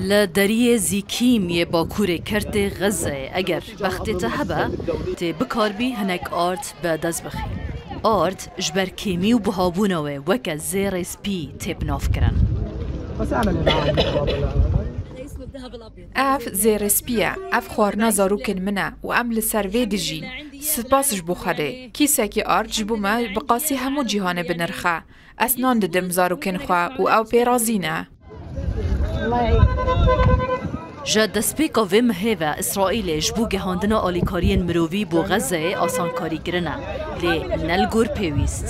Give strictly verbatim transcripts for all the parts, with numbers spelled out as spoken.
Li deriyê Zîkîm yê bakurê kertê Xezeyê eger bextê te hebe, tê bikarbî hinek ard bi dest bixî. Ard ji ber kêmî û buhabûna wê weke zêrê spî tê binavkirin. Ev zêrê spî ye, ev xwarina zarokên min e û em li ser vê dijîn. Spas ji bo Xwedê. Kîsekî ard ji bo me bi qasî hemû cîhanê bi nirx e. Ez nan didim zarokên xwe û ew pê razî ne. Ji destpêka vê mehê ve Îsraîlê ji bo gihandina alîkariyên mirovî bo Xezeyê asankarî kirine, lê ne li gor pêwîst.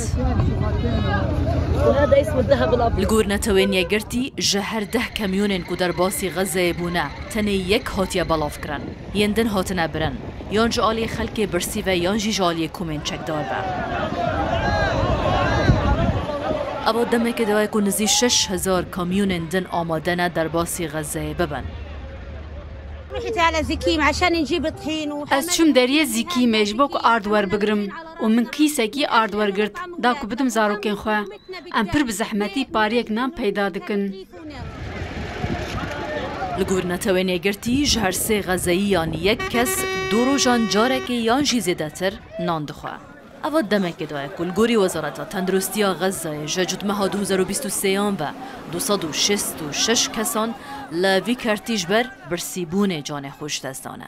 Li gor Netewên Yekgirtî, ji her deh kamyonên ku derbasî Xezeyê bûne, tenê yek hatiye belavkirin. Yên din hatine birin, yan ji aliyê xelkê birsî ve yan jî ji aliyê komên çekdar ve. Ev demekê daye ku nizî şeş hezar kamyonên din amade ne derbasî Xezeyê bibin. Ez çûm deriyê Zîkîmê ji bo ku ard werbigirim û min kîsekî ard wergirt da ku bidim zarokên xwe. Em pir bi zehmetî pariyek nan peyda dikin. Li gor Netewên Yekgirtî, ji her sê Xezeyiyan yek kes du rojan carekê yan jî zêdetir nan dixwe. Eva demekê daye ku li gorî Wezareta Tenduristiya Xezeyê ji cotmeha du hezar û bîst û sêyan ve du sed û şêst û şeş kesan li vî kertî ji ber birsîbûnê canê xwe ji dest dane.